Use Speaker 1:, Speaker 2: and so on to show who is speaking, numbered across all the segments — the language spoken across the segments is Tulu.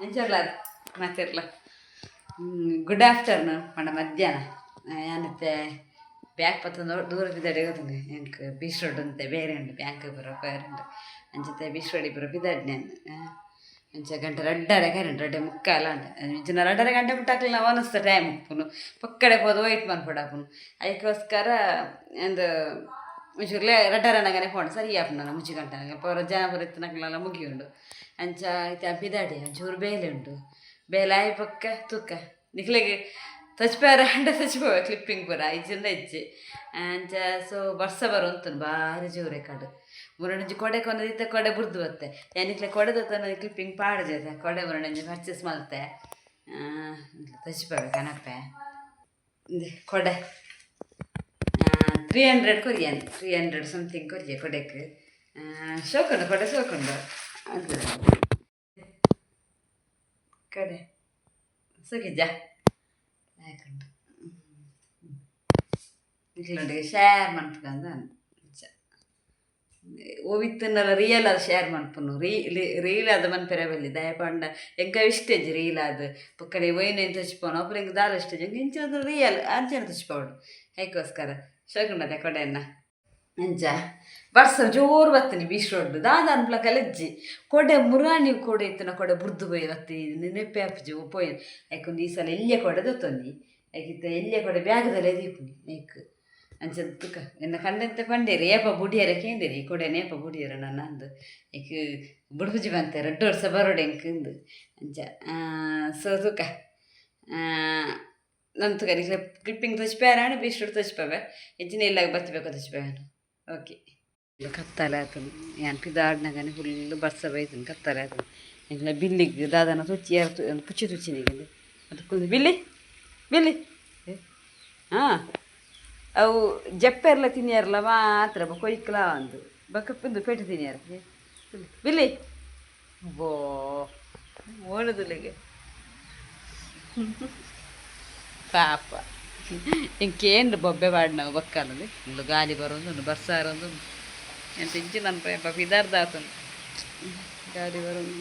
Speaker 1: ಎಂಚರ್ಲ ಮಾತಿರ್ಲ. ಗುಡ್ ಆಫ್ಟರ್ನೂನ್ ಪಂಡ ಮಧ್ಯಾಹ್ನ. ಯಾನತ್ತೆ ಬ್ಯಾಗ್ ಪತ್ತೊಂದು ದೂರ ಬಿದ್ದಾಡೆ ಗೊತ್ತುಂಡು. ಎಂಕ್ ಬೀಚ್ ರೋಡ್ ಅಂತೆ ಬೇರೆ ಉಂಡು, ಬ್ಯಾಂಕ್ ಪೂರ ಬೇರೆ ಉಂಡು. ಅಂಚತೆ ಬೀಚ್ ರೋಡ್ ಪೂರ ಪಿದಾಡ್ ನಾನು. ಅಂಚ ಗಂಟೆ ರಡ್ಡರೆ ಕರೆಂಟ್, 2:45 ಅಂಡ. ಇಂಚಿನ 2:30 ಗಂಟೆ ಮುಟ್ಟಾಕ್ಲ ಒನಸ್ತ ಟೈಮ್ ಉಪ್ಪುನು. ಪೊಕ್ಕಡೆ ಪೋದು ವೈಟ್ ಮನ್ಪೊಡಾಪುನು. ಐಕೋಸ್ಕರ ಎಂದ್ ಒಂಚೂರ್ಲೆ 2:30 ನಗನೆ ಪೋಂಡು ಸರಿ ಆಪುಂಡು. 3 ಗಂಟೆ ಪೂರ ಜನ ಪೂರ ಇತ್ತಿನಕ್ಲೆಲ್ಲ ಮುಗಿಯುಂಡು. ಅಂಚ ಇತ್ತೆ ಪಿದಾಡಿ ಒಂಚೂರು ಬೇಲೆ ಉಂಡು. ಬೇಲೆ ಆಯಿ ಬೊಕ್ಕ ತೂಕ. ನಿಕ್ಲೆಗ್ ತಚ್ಪಾರ ಅಂಡ ತಚ್ಪವ ಕ್ಲಿಪ್ಪಿಂಗ್ ಪೂರ, ಇಜ್ಜಿಂದ ಇಜ್ಜಿ. ಅಂಚ ಸೊ ಬರ್ಸ ಬರುಂತುಂಡು ಬಾರಿ ಜೋರೆ ಕಡು. ಮುರಣಂಜಿ ಕೊಡೆ ಕೊನದಿತ್ತೆ, ಕೊಡೆ ಬುರ್ದು ಬತ್ತೆ. ಯಾನಿಕ್ಲೆ ಕೊಡೆ ದತ್ತನ ಕ್ಲಿಪ್ಪಿಂಗ್ ಪಾಡ್ಜೆತ. ಕೊಡೆ ಮುರಣಂಜಿ ಪರ್ಚೇಸ್ ಮಲ್ತೆ, ತಚ್ಪವೆ ಕನಪೆ. ಇಂದೆ ಕೊಡೆ 300 ಕೊರಿಯನ್, 300 ಸಮಥಿಂಗ್ ಕೊರಿಯ ಕೊಡೆಕ್. ಶೋಕುಂಡು ಕೊಡೆ, ಸೋಕುಂಡು. ಅದು ಕಡೆ ಸುಖಿಜ ಯಾಕುಂಡು ನಿಕ್ಲೊಂಡಿಗೆ ಶೇರ್ ಮನ್ಪುಗಂದ. ಓವಿತ್ತನ್ನಲ ರಿಯಲ್ ಅದು ಶೇರ್ ಮನ್ಪುನು. ರೀಲ್ ಅದು ಮನ್ಪೆರೆ ಬಲ್ಲಿ. ದಾಯೆ ಪಂಡ ಎಂಕ ಇಷ್ಟೇಜ್ ರೀಲ್ ಅದು. ಪೊಕ್ಕಡೆ ಒಯ್ನ ತಚ್ಪೋನು ಅಪುರ ಎಂಕ್ ದಾಲ ಇಷ್ಟೇಜ್. ಎಂಕ್ ಇಂಚಿನ ರಿಯಲ್ ಅಂಚನೆ ತಚ್ಪೋಡು. ಐಕೋಸ್ಕರ ಶೋಕುಂಡತೆ ಕೊಡೆಯನ್ನ. ಅಂಚ ಬರ್ಸ ಜೋರು ಬತ್ತಿನಿ ಬೀಚ್ ರೋಡ್. ದಾದ ಅನ್ಪ್ಲ ಕಲೆಜ್ಜಿ. ಕೊಡೆ ಮುರಾಣಿ ಕೊಡೆ ಇತ್ತಿನ ಕೊಡೆ ಬುರ್ದು ಪೋಯಿ ಬತ್ತಿ ನೆನಪೆ ಆಪುಜಿ ಪೋಯಿ. ಐಕೊಂದು ಈ ಸಲ ಎಲ್ಯ ಕೊಡೆ ದೊತ್ತೊಂದಿ. ಐಕಿತ್ತ ಎಲ್ಯ ಕೊಡೆ ಬ್ಯಾಗದಲ್ಲೇ ದೀಪುನಿ ಐಕ್. ಅಂಚ ತುಕ ಎನ್ನ ಕಂಡೆಂತ ಪಂಡೇರಿ ಏಪ ಬುಡಿಯರ ಕೇಂದಿರಿ, ಈ ಕೊಡೆ ನೇಪ ಬುಡಿಯರ ನನ್ನ ಅಂದು. ಐಕ್ ಬುಡ್ಪುಜಿ ಬಂತೆ, 2 ವರ್ಷ ಬರೋಡೆ ಎಂಕ್ ಇಂದು. ಅಂಚ ಸೊ ತುಕ ನನ್ನ ತುಕ ಕ್ಲಿಪ್ಪಿಂಗ್ ತಚ್ಪೇರಾಣ. ಬೀಚ್ ರೋಡ್ ತಚ್ಪವೆ ಹೆಚ್ಚಿನ ಇಲ್ಲಾಗ ಬತ್ತಬೇಕು ತಚ್ಪೇನು. ಓಕೆ, ಕತ್ತಲೆ ಆತನು. ಯಾನ್ ಪಿದಾಡ್ನಗನೆ ಫುಲ್ ಬರ್ಸ ಬೈತನು, ಕತ್ತಲೆ ಆತನು. ಎಂಕ್ಲ ಬಿಲ್ಲಿಗ್ ದಾದನ ತುಚ್ಚಿ ಯಾರು ಪುಚ್ಚಿ ತುಚ್ಚಿನಿಗೆ ಅದು. ಬಿಲ್ಲಿ ಬಿಲ್ಲಿ. ಹಾಂ, ಅವು ಜಪ್ಪೆರ್ಲ ತಿನ್ನಿಯರ್ಲ ಮಾತ್ರ ಕೊಯ್ಕ್ಲ ಅಂದು ಬೊಕ್ಕ ಪಿಂದು ಪೇಟೆ ತಿನ್ನಿಯರ್. ಬಿಲ್ಲಿ ಬೋ ಓಣದುಲೆಗೆ ಪಾಪ. ಇಂಕೇನು ಬೊಬ್ಬೆ ಪಾಡ್ನವು ಬೊಕ್ಕಲದು. ಫುಲ್ ಗಾಲಿ ಬರೋದು, ಬರ್ಸ ಬರೋದು. ಎಂತ ಇಂಚಿ ನನ್ನ ಪಾಪ ಇದಾರ್ದ ಆತನು. ಗಾಲಿ ಬರೋದು.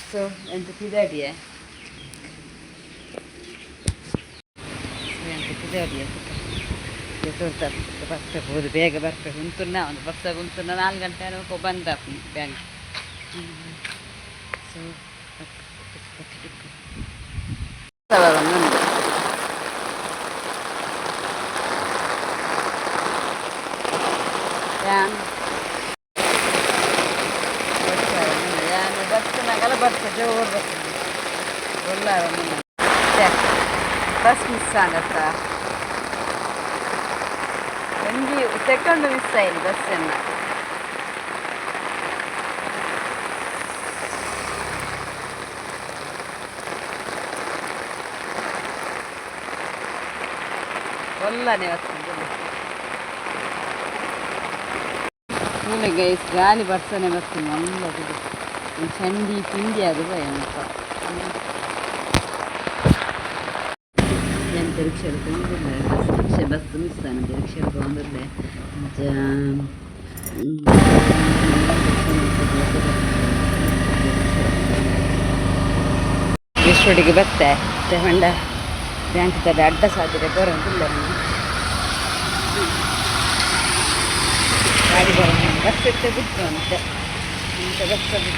Speaker 1: ಸೊ ಎಂತ ಪಿದಾಡಿಯೇ. ಸೊ ಎಂತ ಪಿದಾಡಿಯೇ ಬರ್ಪೆ ಹೋದು ಬೇಗ ಬರ್ಪೆ ಉಂತುನ್ನ ಒಂದು ಬರ್ಸ ಉಂತುನ್ನ 4 ಗಂಟೆ ಬಂದ ಬ್ಯಾಂಕ್. ಸೊ ಉಂಡು ಯಾನ್ ಯಾನ್ ಬಸ್ಸಿನಾಗಲ್ಲ, ಬರ್ಸ ಜೋರು ಬರ್ತದೆ. ಒಳ್ಳೆ ಬಸ್ ಮಿಸ್ ಆಗತ್ತ. ಒಂಜಿ ಸೆಕೆಂಡ್ ಮಿಸ್ ಆಯ್ತು ಬಸ್ಸನ್ನು. ಒಲ್ಲನೆ ಬರ್ತದೆ. ತೂಲೆ ಗೈಸ್, ಗಾಲಿ ಬರ್ಸನೆ ಬರ್ತೀನಿ ಮಲ್ಲ. ಚಂಡಿ ತಿಂಡಿ ಅದು ಭಯಂಕ. ಎಂತ ರಿಕ್ಷಾ ತಗೊಂಡಿಲ್ಲ. ಬಸ್ ರಿಕ್ಷಾ ಬಸ್ ಮಿಸ್ ಆನಂದ ರಿಕ್ಷಾ ತಗೊಂಡಿಲ್ಲ. ಅಂಚ ಬೀಚ್ ಬತ್ತೆ ಹೊಂಡ ಬ್ಯಾಂಕ್ ತಡೆ ಅಡ್ಡ ಸಾಧ್ಯತೆ ಬರೋದಿಲ್ಲ. ಗಾಡಿ ಬರೋದು ಬಸ್ ಇತ್ತೆ ಬಿಟ್ಟು ಅಂತೆ ಇಂಥ ಬಸ್ ಬಿಟ್ಟು.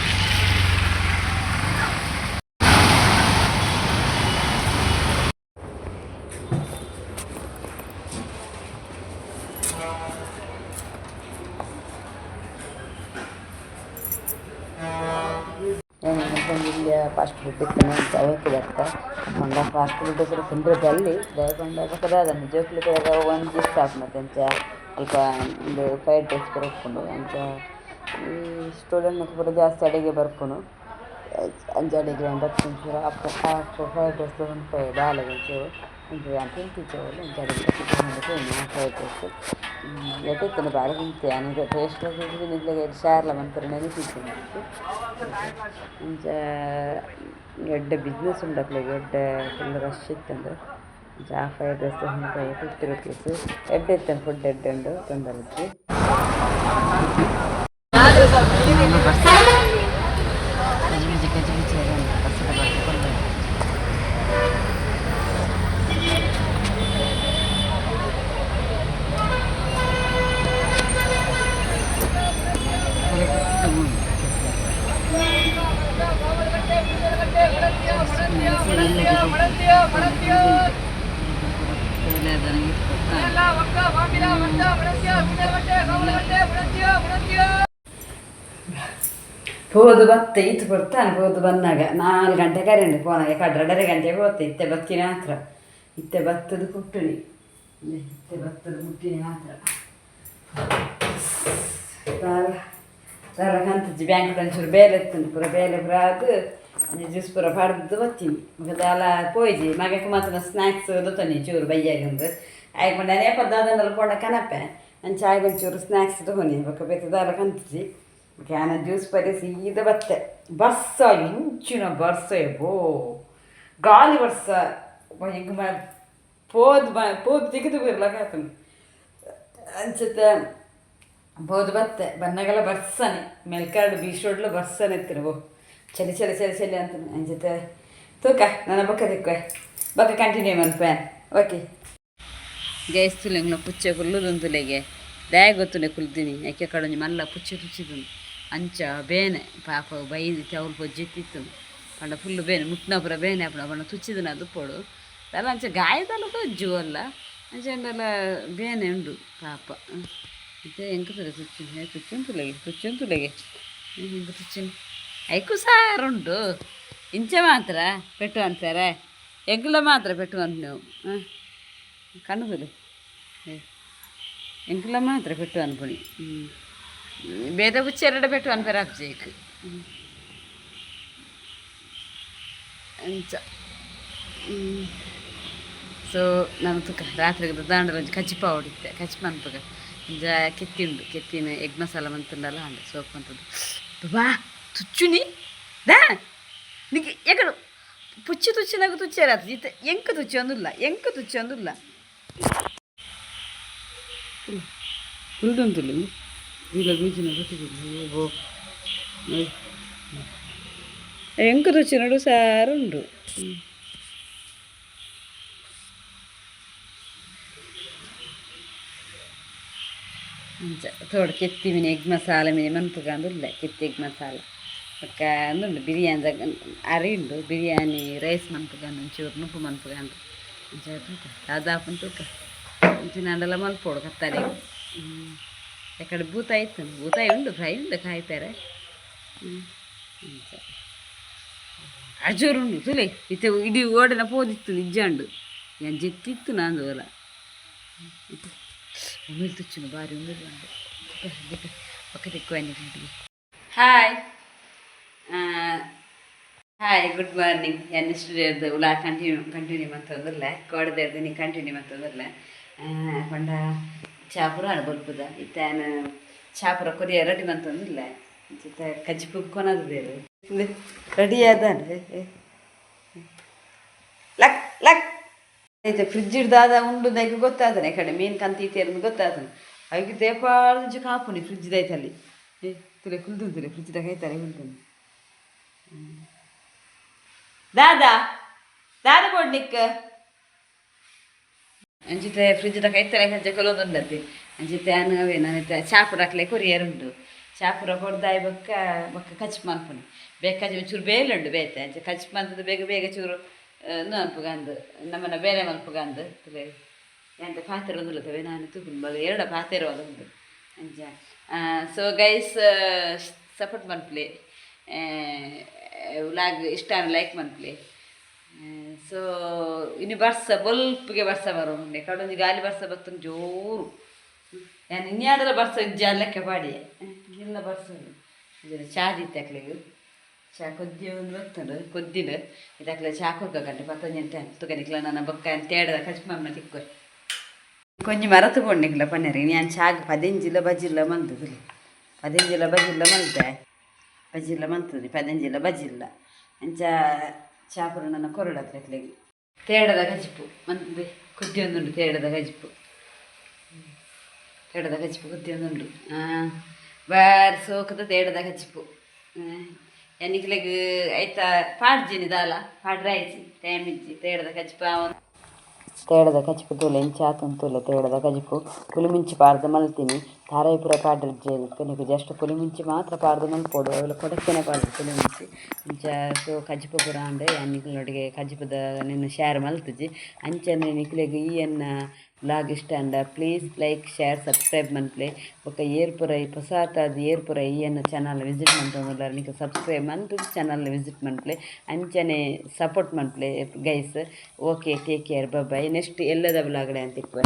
Speaker 1: ಇಲ್ಲಿ ಫಾಸ್ಟ್ ಫುಡ್ ಇತ್ತು ಅಂತ ಅವಕ್ಕೆ ಬತ್ತ ಪಂಡ ಫಾಸ್ಟ್ ಫುಡ್ ಪೂರ ತಿಂದ್ರೆ ಬಲ್ಲಿ. ದಾಯೆ ಪಂಡ ಬೊಕ ದಾದ ಜೋಕ್ಲೆಗ್ ಒಂಜಿ ಇಷ್ಟ ಆಪುಂಡು. ಅಂಚ ಅಲ್ಪ ಉಂದು ಫ್ರೈಡ್ ರೈಸ್ ಪೂರ ಉಪ್ಪುಂಡು. ಅಂಚ ಈ ಸ್ಟೂಡೆಂಟ್ ಪೂರ ಜಾಸ್ತಿ ಅಡೆಗೆ ಬರ್ಪುನು. ಅಂಚ ಅಡೆಗೆ ಬತ್ತ್ ಒಂಚೂರು ಅಪ್ಪ ಫ್ರೈಡ್ ರೈಸ್ ಉನ್ಪೆ ಬಾಲೆಗ್ ಒಂಚೂರು ಒಂಚೂರು ಯಾನ್ ತಿಂತಿಜ್ಜಿ ಅವ್ಲು. ಅಂಚ ಅಡೆಗ್ ಬತ್ತ್ ಫ್ರೈಡ್ ರೈಸ್ ಎಡ್ಡೆ ಇತ್ತುಂಡು, ಬಾರಿ ತಿಂತೆ ಯಾನ್. ಟೇಸ್ಟ್ ನಿಕ್ಲೆಗ್ ಶೇರ್ಲ ಮನ್ಪೆರೆ ನೆನಪಿಜ್ಜಿ ಎಂಕ್. ಅಂಚ ಎಡ್ಡೆ ಬಿಸ್ನೆಸ್ ಉಂಡು ಅಕ್ಲೆಗ್, ಎಡ್ಡೆ ಫುಲ್ ರಶ್ ಇತ್ತುಂಡು. ಅಂಚ ಆ ಫ್ರೈಡ್ ರೈಸ್ ಉನ್ಪೆ, 50 ರುಪೀಸ್. ಎಡ್ಡೆ ಇತ್ತುಂಡು ಫುಡ್, ಎಡ್ಡೆ ಉಂಡು, ತೊಂದರೆ ಇಜ್ಜಿ. ಪೋದು ಬತ್ತೆ ಇತ್ತು ಕೊಡ್ತಾನೆ. ಪೋದು ಬಂದಾಗ 4 ಗಂಟೆ ಕರೆಂಡು ಪೋನಾಗ ಕಡ್ರಡರೆ ಗಂಟೆ ಪೋತೆ. ಇತ್ತೆ ಬತ್ತಿನ ಮಾತ್ರ, ಇತ್ತೆ ಬತ್ತದ ಕುಟ್ಟುನಿ, ಇತ್ತೆ ಬತ್ತದ ಮುಟ್ಟಿನಿ ಮಾತ್ರ. ದಾಲ ದಾಲ ಕಂತಜ್ಜಿ. ಬ್ಯಾಂಕ್ ಒಂಚೂರು ಬೇಲೆ ಇತ್ತು, ಪೂರ ಬೇಲೆ ಪೂರ ಅದು ಜ್ಯೂಸ್ ಪೂರ ಪಡ್ದು ಬತ್ತೀನಿ. ಮಗ ದಾಲ ಪೋಯ್ಜಿ. ಮಗಕ್ಕೆ ಮಾತ್ರ ಸ್ನ್ಯಾಕ್ಸ್ ದೊತ್ತನಿ ಚೂರು ಬಯ್ಯಾಗಂದು. ಆಯ್ಕೆ ಪಂಡ ಏಪ ದಾದಂಡಲ ಪೋಂಡ ಕನಪೆ ಅಂಚ ಆಯ್ಕೆ ಒಂಚೂರು ಸ್ನ್ಯಾಕ್ಸ್ ತಗೊನಿ. ಬೊಕ್ಕ ಬೇತೆ ದಾಲ ಕಂತುಜಿ. ಬೊಕ್ಕ ಜ್ಯೂಸ್ ಪರಿ ಸೀದ ಬತ್ತೆ. ಬರ್ಸ, ಇಂಚಿನ ಬರ್ಸ ಬೋ, ಗಾಲಿ ಬರ್ಸ. ಎಂಕ್ ಪೋದು ಪೋದು ತಿಕ್ದು ಬಿರ್ಲಕ ಆತುಂಡು. ಅಂಚತೆ ಬೋದು ಬತ್ತೆ. ಬನ್ನಗಲ ಬರ್ಸನೆ, ಮೆಲ್ಕಾಡು ಬೀಚ್ ರೋಡ್ಲ ಬರ್ಸನೆ ಇತ್ತಿನ. ಬೋ ಚಳಿ ಚಳಿ ಚಳಿ ಚಳಿ ಅಂತ. ಅಂಚತೆ ತೂಕ ನನ್ನ ಬೊಕ್ಕ ತಿಕ್ವೆ, ಬೊಕ್ಕ ಕಂಟಿನ್ಯೂ ಮನ್ಪೆ. ಓಕೆ ಗೈಸ್, ತುಲೆಂಗ್ಲ ಪುಚ್ಚೆ ಕುಲ್ಲುದುಂತುಲೆಗೆ ದಾಯ ಗೊತ್ತುನೆ ಕುಲ್ದಿನಿ. ಯಾಕೆ ಕಡೊಂಜಿ ಮಲ್ಲ ಪುಚ್ಚೆ ತುಚ್ಚಿದುಂಡು. ಅಂಚ ಬೇನೆ ಪಾಪ ಬೈದು ಅವ್ಲು ಪೊಜ್ಜಿತ್ತಿತ್ತು ಪಂಡ ಫುಲ್ಲು ಬೇನೆ ಮುಟ್ನ ಪೂರ ಬೇನೆ ಆಪುಂಡು. ಪಂಡ ತುಚ್ಚಿದನ ದುಪ್ಪೊಡು ದಾಲ ಅಂಚ ಗಾಯದಲ್ಲ ತೋಜು ಅಲ್ಲ. ಅಂಚ ಅಂಡಲ ಬೇನೆ ಉಂಡು ಪಾಪ. ಇತ್ತೆ ಎಂಕ್ ತುಲೆ ತುಚ್ಚಿ ತುಚ್ಚುಂತುಲೆಗೆ ತುಚ್ಚುಂತುಲೆಗೆ ಎಂಕ್ ತುಚ್ಚಿನ ಐಕು ಸಾರುಂಡು. ಇಂಚ ಮಾತ್ರ ಪೆಟ್ಟು ಅನ್ಸಾರೆ, ಎಂಕುಲ ಮಾತ್ರ ಪೆಟ್ಟು ಅನ್ಪುನವು. ಕಣ್ಣು ತುಲೆ, ಎಂಕುಲ ಮಾತ್ರ ಪೆಟ್ಟು ಅನ್ಪುನಿ. ಬೇತೆ ಪುಚ್ಚೆರಡ ಪೆಟ್ಟು ಅನ್ಪೆರ ಆಪ್ಜೇಕ್ ಅಂಚ. ಸೊ ನಾನು ತುಕ ರಾತ್ರಿಗೆ ದಾಂಡಲ ಒಂಜಿ ಕಚಿಪ ಹೊಡಿತ್ತೆ, ಕಚಿಪ ಅನ್ಪಗ ಒಂಜ ಕೆತ್ತಿ ಉಂಡು. ಕೆತ್ತಿನ ಎಗ್ ಮಸಾಲ ಮಂತುಂಡಲ ಅಂಡ ಸೋಪ್ ಮಂತುಂಡು. ಬಾ ತುಚ್ಚುನಿ ದಾ ನಿಕ್ ಎಕಡು ಪುಚ್ಚಿ ತುಚ್ಚಿನಾಗ ತುಚ್ಚಾರ ಇತ್ತೆ. ಎಂಕ್ ತುಚ್ಚೊಂದುಲ್ಲ, ಎಂಕ್ ತುಚ್ಚೊಂದುಲ್ಲ. ಕುಲ್ದುಂತುಲ್ಲ ಇಲ್ಲ ಬೀಚಿನ ಬೋ ಎಂಕ್ ತುಚ್ಚಿನಡು ಸಾರುಂಡು. ಅಂಚ ತೋಡು ಕೆತ್ತಿ ಮಿನಿ ಎಗ್ ಮಸಾಲ ಮಿನಿ ಮನ್ಪುಗಂದುಲ್ಲ. ಕೆತ್ತಿ ಎಗ್ ಮಸಾಲ ಬೊಕ್ಕ ಉಂದುಂಡು. ಬಿರಿಯಾನಿ ಅರಿ ಉಂಡು. ಬಿರಿಯಾನಿ ರೈಸ್ ಮನ್ಪುಗಂದು ಒಂಚೂರು ನುಪ್ಪು ಮನ್ಪುಗಂದು. ಅಂಚ ತೂಕ ದಾದಾಪುಂಡು ತೂಕ. ಇಂಚಿನಾಂಡಲ ಮಲ್ಪೊಡು ಕತ್ತಲೆಗ್. ಎಕಡೆ ಬೂತಾಯಿ ಇತ್ತು, ಬೂತಾಯಿ ಉಂಡು, ಫ್ರೈ ಉಂಡು ಕಾಯ್ತಾರೆ. ಅಂಚ ಅಜೋರು ಉಂಡು ತುಲೆ. ಇತ್ತೆ ಇಡೀ ಓಡೆನ ಪೋದಿತ್ತು ನಿಜ್ಜಾಂಡು. ಯಾನ್ ಜೆತ್ತಿತ್ತು ನಾಂದು ಓಲ ಉಮಿಲ್ ತುಚ್ಚುನು ಬಾರಿ ಉಮಿಲ್ ಉಂಡು. ಪಕ್ಕ ತಿಕ್ಕುವ. Hi hi, good morning. ಎನ್ನ ಸ್ಟುಡಿಯೋದು ಉಲಾ ಕಂಟಿನ್ಯೂ ಕಂಟಿನ್ಯೂ ಮಂತೊಂದುಲ್ಲೆ. ಕೋಡದೆರ್ದು ನೀ ಕಂಟಿನ್ಯೂ ಮಂತೊಂದುಲ್ಲೆ. ಪಂಡ ಚಾಪುರ ಬೊಲ್ಪುದ. ಇತ್ತೆ ಆನ್ ಚಾಪುರ ಕೊರಿಯ ರೆಡಿ ಮಂತೊಂದುಲ್ಲೆ. ಇತ್ತೆ ಕಜ್ಜಿಪು ಕೊನದುದೇರು ರೆಡಿ ಆದಾನೆ. ಲಕ್ ಲಕ್ ಐತೆ. ಫ್ರಿಜ್ ದಾದ ಉಂಡು ದೈಕ್ ಗೊತ್ತಾದನೆ ಕಡೆ ಮೀನು ಕಂತೀತೇರಂದು ಗೊತ್ತಾದನೆ. ಐಕ್ ದೇಪಾಳಂಚು ಕಾಪುನಿ ಫ್ರಿಜ್ ದೈತಲ್ಲಿ. ಏ ತುಲೆ ಕುಲ್ದುಂತುಲೆ ಫ್ರಿಜ್ ದ ಕೈತಾರೆ ಕುಲ್ದುಂಡು. ದಾದಾ ದಾದ ಬೋಡ್ನಿಕ್ ಅಂಚಿತೆ ಫ್ರಿಜ್ ದ ಕೈತಾರೆ ಕಂಚ ಕೊಲೊಂದುಂಡತಿ. ಅಂಚಿತೆ ಅನು ಅವೇ ನಾನು ಚಾಪುರ ಅಕ್ಲೆ ಕೊರಿಯರ್ ಉಂಡು. ಚಾಪುರ ಕೊರ್ದಾಯಿ ಬೊಕ್ಕ ಬೊಕ್ಕ ಕಚ್ ಮನ್ಪುನಿ. ಬೇಕಾಜಿ ಒಂಚೂರು ಬೇಲೆ ಉಂಡು ಬೇತೆ. ಅಂಚೆ ಕಚ್ ಮಲ್ತದ ಬೇಗ ಬೇಗ ಚೂರು ಉಂದು ಮನ್ಪುಗಂದು, ನಮ್ಮನ್ನ ಬೇಲೆ ಮನ್ಪುಗಂದು. ತುಲೆ ಎಂತ ಪಾತೆರ ಒಂದುಲ್ಲತವೆ ನಾನು ತೂಕುಂಡು ಬಗ ಎರಡ ಪಾತೆರ ಉಂಡು ಅಂಚ. ಸೊ ಗೈಸ್, ಸಪೋರ್ಟ್ ಮನ್ಪುಲೆ. ವ್ಲಾಗ್ ಇಷ್ಟ ಲೈಕ್ ಮನ್ಪುಲೆ. ಸೊ ಇನ್ನು ಬರ್ಸ ಬೊಲ್ಪುಗೆ ಬರ್ಸ ಬರೋಂಡೆ. ಕಡೊಂಜಿ ಗಾಲಿ ಬರ್ಸ ಬತ್ತುಂಡು ಜೋರು. ಯಾನ್ ಇನ್ಯಾದಲ ಬರ್ಸ ಇಜ್ಜ ಲೆಕ್ಕ ಪಾಡಿಯೆ ಎಲ್ಲ ಬರ್ಸ. ಚಾ ದಿತ್ತೆ ಅಕ್ಲೆಗ್. ಚಾ ಕೊದ್ದಿ ಒಂದು ಬತ್ತುಂಡು ಕೊದ್ದಿನ ಇದಕ್ಲೆ. ಚಾ ಕೊರ್ಕ ಗಂಟೆ ಪತ್ತೊಂಜಿ ತುಕ ನಿಕ್ಲ ನನ್ನ ಬೊಕ್ಕ ತೇಡದ ಕಚ್ಮಮ್ಮ ತಿಕ್ಕು. ಕೊಂಜಿ ಮರತು ಪೋಂಡಿಕ್ಲ ಪನ್ನೆರ್. ಯಾನ್ ಚಾಗ್ ಪದೆಂಜಿಲ ಬಜಿಲ್ಲ ಮಲ್ತುದು, ಪದೆಂಜಿಲ ಬಜಿಲ್ಲ ಮಲ್ತೆ, ಬಜಿಲ್ಲ ಮಲ್ತದೆ, ಪದೆಂಜಿಲ ಬಜಿಲ್ಲ. ಅಂಚ ಚಾಪುರ ನನ್ನ ಕೊರಡತ್ರ ಅಕ್ಲೆಗ್. ತೇಡದ ಕಜಿಪು ಮಂದೆ ಕೊದ್ದಿ ಒಂದುಂಡು. ತೇಡದ ಕಜಿಪು, ತೇಡದ ಕಜಿಪು ಕೊದ್ದಿ ಒಂದುಂಡು. ಬಾರಿ ಸೋಕದ ತೇಡದ ಕಜಿಪು. ಎನಿಕ್ಲೆಗ್ ಐತ ಪಾಡ್ಜಿನಿ ದಾಲ ಪಾಡ್ರೆ ಆಯ್ಚಿ, ಟೈಮ್ ಇಜ್ಜಿ. ತೇಡದ ಕಜಿಪು, ತೇಡದ ಕಜಿಪು ತೂಲೆ ಎಂಚ ಆತುಂಡು ತೂಲೆ. ತೇಡದ ಕಜಿಪು ಪುಳಿ ಮುಂಚಿ ಪಾಡ್ದು ಮಲ್ತೀನಿ. ತಾರಾಯಿ ಪೂರ ಪಾಡ್ದಿಜ್ಜಿ ನಿಕ್ಕ್ ಜಸ್ಟ್ ಪುಳಿ ಮುಂಚಿ ಮಾತ್ರ ಪಾಡ್ದ್ ಮಲ್ಪೊಡು. ಅವುಲು ಕೊಡಕ್ಕೆನೆ ಪಾಡ್ದ್ ಪುಳಿ ಮುಂಚಿ ಇಂಚ. ಸೊ ಕಜಿಪು ಪೂರ ಆಂಡ್. ಯಾನ್ ನಿಕ್ಲೆನೊಟ್ಟಿಗೆ ಕಜಿಪುದ ನೆನ್ ಶೇರ್ ಮಲ್ತುಜಿ. ಅಂಚನೆ ನಿಕ್ಲೆಗ್ ಈ ಎನ್ನ ವ್ಲಾಗ್ ಇಷ್ಟ ಆಂಡ ಪ್ಲೀಸ್ ಲೈಕ್, ಶೇರ್, ಸಬ್ಸ್ಕ್ರೈಬ್ ಮನ್ಪುಲೆ. ಬೊಕ ಏರ್ ಪೂರ ಈ ಪೊಸಾತಾದ್ ಏರ್ ಪೂರ ಈ ಎನ್ನ ಚಾನಲ್ ವಿಸಿಟ್ ಮಲ್ತೊಂದುಲ್ಲೆರ್, ನಿಕ್ಲ್ ಸಬ್ಸ್ಕ್ರೈಬ್ ಮಂತುದು ಚಾನಲ್ ವಿಸಿಟ್ ಮನ್ಪುಲೆ. ಅಂಚನೆ ಸಪೋರ್ಟ್ ಮನ್ಪುಲೆ guys. Okay, take care, bye. Next ಎಲ್ಲದ ವ್ಲಾಗ್ ಯಾನ್ ತಿಕ್ಕುವೆ.